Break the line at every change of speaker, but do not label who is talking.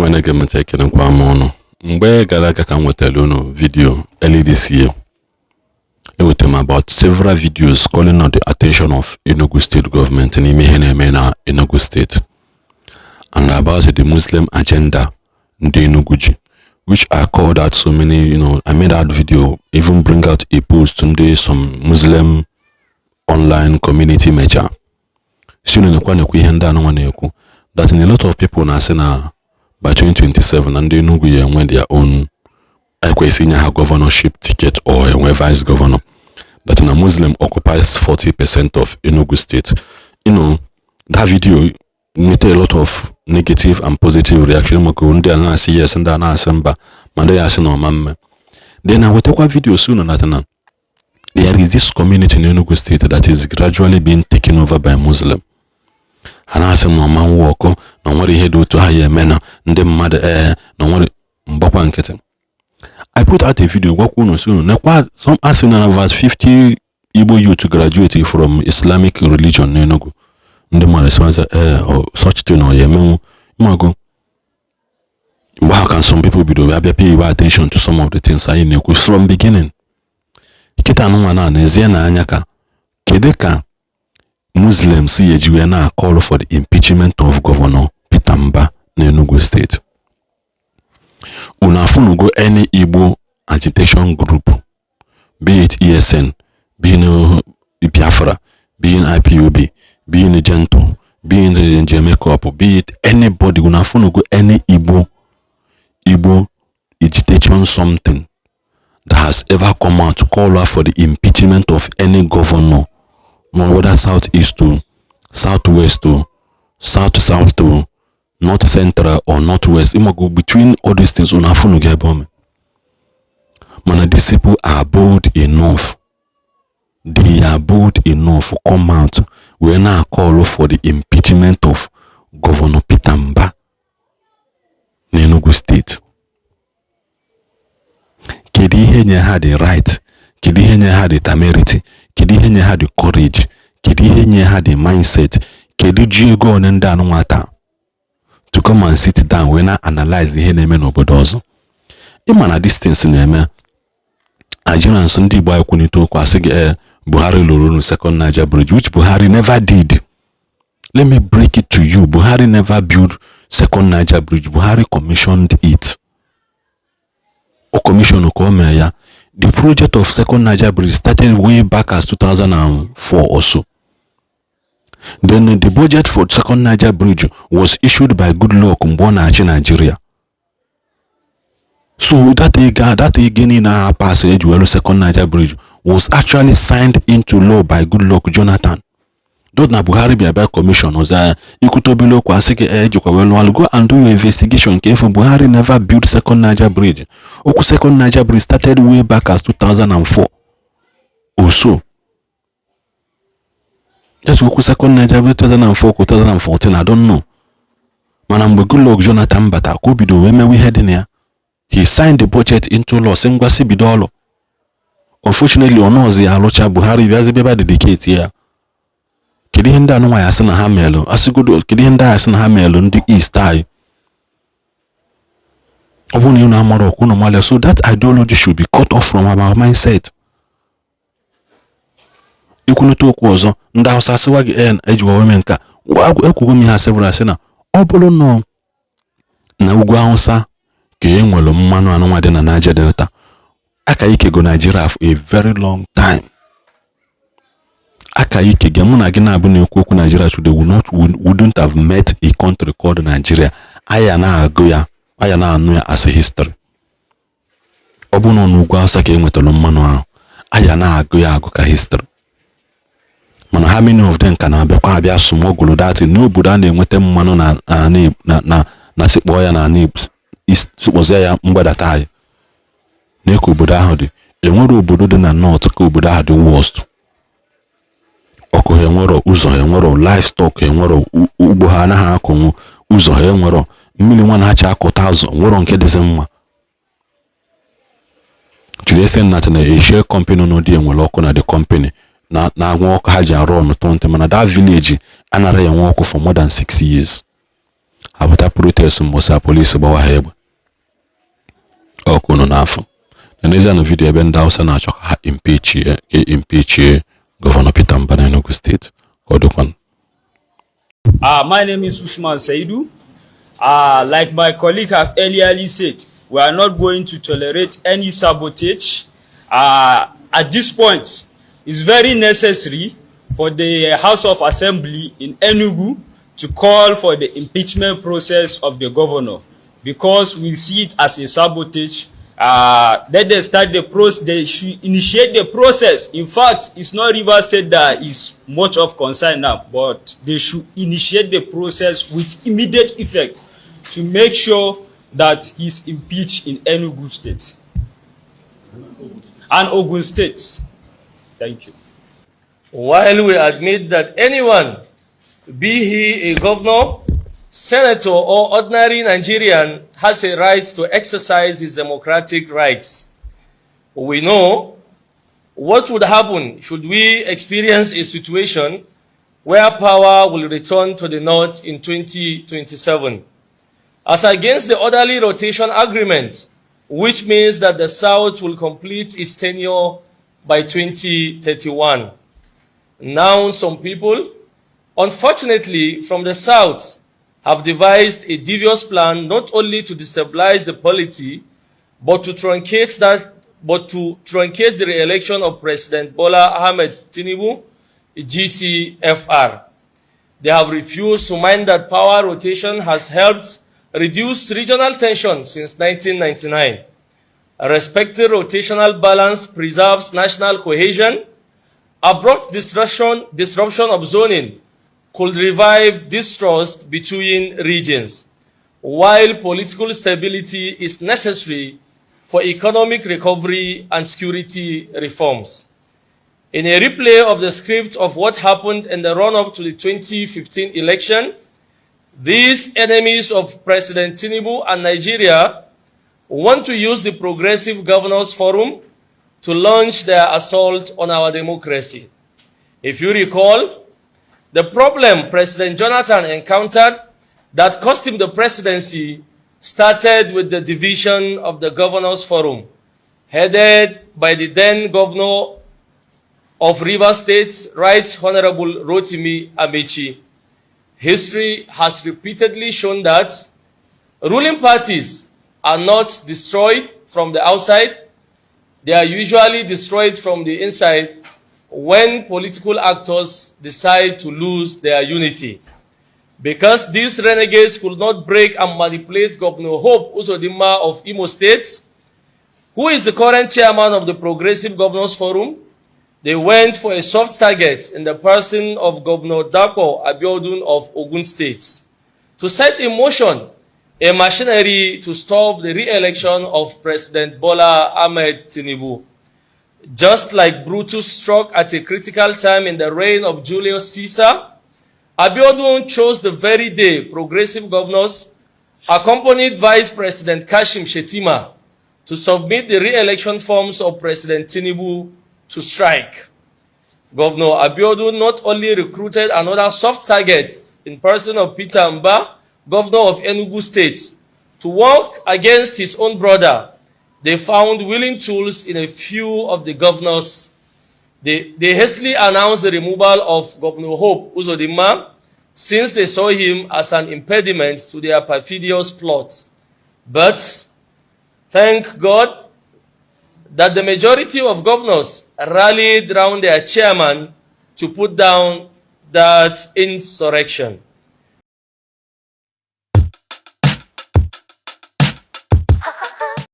Ọma na-ege m ntị, ekenekwa m ụnụ. Mgbe gara aga ka m nwetara unu video early this year, enwetara m about several videos calling on the attention of Enugu State government n'ime ihe na-eme na Enugu State and about the Muslim agenda ndị Enugu ji, which I called out so many. I made that video, even bring out a post ndị some Muslim online community mecha si unu nekwa nekwa ihe ndị anụnwa na-ekwu, that in a lot of people na-asị na by 2027 na ndị Enugu ya enwe their own, ekwesị inye ha governorship ticket or enwe vice governor, that na Muslim occupies 40% of Enugu State. That video nweta a lot of negative and positive reaction, maka ndị a na-asị yes, ndị a na-asị mba, ma ndị ya asị na ọma mme. Then na wetakwa video si unu na there is this community in Enugu State that is gradually being taken over by Muslim. Ha na-asị na ọma nwọkụ na nwere ihe dị otu ha ya eme na ndị mmadụ ee na nwere mgbakwa nkịtị. I put out a video gwakwa unu si unu nekwa some asị na verse 50 Igbo youth graduate from Islamic religion n'Enugu. Ndị mmadụ sị ee, such thing ọ ya emenwu ịmago. Mgbe ahụ ka some people bido bịa bịa pay attention to some of the things anyị na-ekwu from beginning. Kịta anụnwa na n'ezie na anya ka kedu ka Muslims ya eji wee na-call for the impeachment of Governor Peter Mbah n'Enugu State? Unu afụnugo any Igbo agitation group, be it ESN, being Biafra, being IPOB, being Gentle, being Njemekop, be it anybody, unu afụnugo any Igbo agitation something that has ever come out to call out for the impeachment of any governor, no whether south east to south west to south south to north central or north west, ịmago between all these things, unu afụnụ ebe ome? Mana these people are bold enough, they are bold enough come out wee na-call for the impeachment of Governor Peter Mbah n'Enugu State. Kedu ihe nye ha the right? Kedu ihe nye ha the temerity? Kedu ihe nye ha the courage? Kedu ihe nye ha the mindset? Kedu ji ego one ndị anụnwa taa to come and sit down wee na analyze ihe na-eme n'obodo ọzọ? Ịma na distance na-eme Nigerians, ndị Igbo anyị kwunite okwu, asị gị ee, Buhari lụrụ unu Second Niger Bridge, which Buhari never did. Let me break it to you: Buhari never built Second Niger Bridge. Buhari commissioned it. O commission ka o mee ya. The project of Second Niger Bridge started way back as 2004 or so. Then the budget for Second Niger Bridge was issued by Goodluck mgbe ọ na-achị Nigeria. So that ego niile a pass eji welu Second Niger Bridge was actually signed into law by Goodluck Jonathan. Though na Buhari bịa bịa commission ọzọ ya, ikwute obele okwu, asị gị ejikwa wee lụọ. Go and do your investigation ka efu. Buhari never built Second Niger Bridge. Okwu Second Niger Bridge started way back as 2004 or so. Yes, okwu Second Niger Bridge 2004 ka 2014, I don't know. Mana mgbe Goodluck Jonathan bata ka o bido wee mewe ihe dị na ya. He signed the budget into law, sị ngwa, si bido ọlụ. Unfortunately, ọ nọọzi ya alụcha, Buhari bịazi bịa dedicate ya. Kedu ihe ndị anụnwa ya asị na ha melụ? Asịgodo, kedu ihe ndị agha asị na ha melụ ndị East anyị? Ọ bụrụ na unu amara ọkụ, unu malịa. So that ideology should be cut off from our mindset. Ikwunite okwu ọzọ, ndị Hausa sịwa gị en ejiwa weme nke a. Ekwugo m ihe a several, asị na ọ bụrụ nọ na ugwu Hausa ka e nwere mmanụ anụnwa dị na Niger Delta, aka ikego Nigeria for a very long time. Aka ike gị mụ na gị na-abụ na-ekwu okwu Nigeria today would not wouldn't have met a country called Nigeria. Aya na-agụ ya, aya na-anụ ya as a history. Ọ bụrụ na n'ugwu Hausa ka e nwetara mmanụ ahụ, aya na-agụ ya agụ ka history. Mana how many of them ka na-abịakwa abịa smuggle that n'obodo a na-enweta mmanụ na na na na sikpọọ ya na sikpọzie ya mgbadata anyị na ka obodo ahụ dị? Enwere obodo dị na north ka obodo ahụ dị worst. Ọkụ ha enwero, ụzọ ha enwero, livestock ha enwero, ugbo ha anaghị akọnwu, ụzọ ha enwero, mmiri nwa na-acha akụta azụ nwero nke dịzị mma. Jiri ese nnata na eshie company n'ụdị enwere ọkụ na the company na-anwe ọkụ ha ji arụ ọnụ tọntị, mana that village anaghị enwe ọkụ for more than 6 years. Ha pụta protest mbọsị a, polisi gbawa ha egbe ọkụ unu n'afọ. Na n'ezie, na video ebe ndị Hausa na-achọ ka ha impeachie, ka impeachie Governor Peter Mbah na Enugu Steeti, ka ọ dịkwanụ.
My name is Usman Saidu. Like my colleague have earlier said, we are not going to tolerate any sabotage. At this point, it's very necessary for the House of Assembly in Enugu to call for the impeachment process of the governor because we see it as a sabotage. Let them start the process. They should initiate the process. In fact, it's not Rivers State that is much of concern now, but they should initiate the process with immediate effect to make sure that he's impeached in Enugu State and Ogun State. Thank you.
While we admit that anyone, be he a governor, senator, or ordinary Nigerian, has a right to exercise his democratic rights, we know what would happen should we experience a situation where power will return to the north in 2027. As against the orderly rotation agreement, which means that the South will complete its tenure by 2031. Now, some people, unfortunately from the South, have devised a devious plan not only to destabilize the polity, but to truncate the re-election of President Bola Ahmed Tinubu, GCFR. They have refused to mind that power rotation has helped reduce regional tension since 1999. A respected rotational balance preserves national cohesion. Abrupt disruption of zoning could revive distrust between regions, while political stability is necessary for economic recovery and security reforms. In a replay of the script of what happened in the run-up to the 2015 election, these enemies of President Tinubu and Nigeria want to use the Progressive Governors Forum to launch their assault on our democracy. If you recall, the problem President Jonathan encountered that cost him the presidency started with the division of the Governors Forum, headed by the then governor of Rivers State, Right Honorable Rotimi Amaechi. History has repeatedly shown that ruling parties are not destroyed from the outside. They are usually destroyed from the inside when political actors decide to lose their unity. Because these renegades could not break and manipulate Governor Hope Uzodinma of Imo State, who is the current chairman of the Progressive Governors Forum, they went for a soft target in the person of Governor Dapo Abiodun of Ogun State to set in motion a machinery to stop the re-election of President Bola Ahmed Tinubu. Just like Brutus struck at a critical time in the reign of Julius Caesar, Abiodun chose the very day progressive governors accompanied Vice President Kashim Shettima to submit the re-election forms of President Tinubu to strike. Governor Abiodun not only recruited another soft target in person of Peter Mbah, governor of Enugu State, to work against his own brother. They found willing tools in a few of the governors. They hastily announced the removal of Governor Hope Uzodinma since they saw him as an impediment to their perfidious plot. But thank God that the majority of governors rallied round their chairman to put down that insurrection.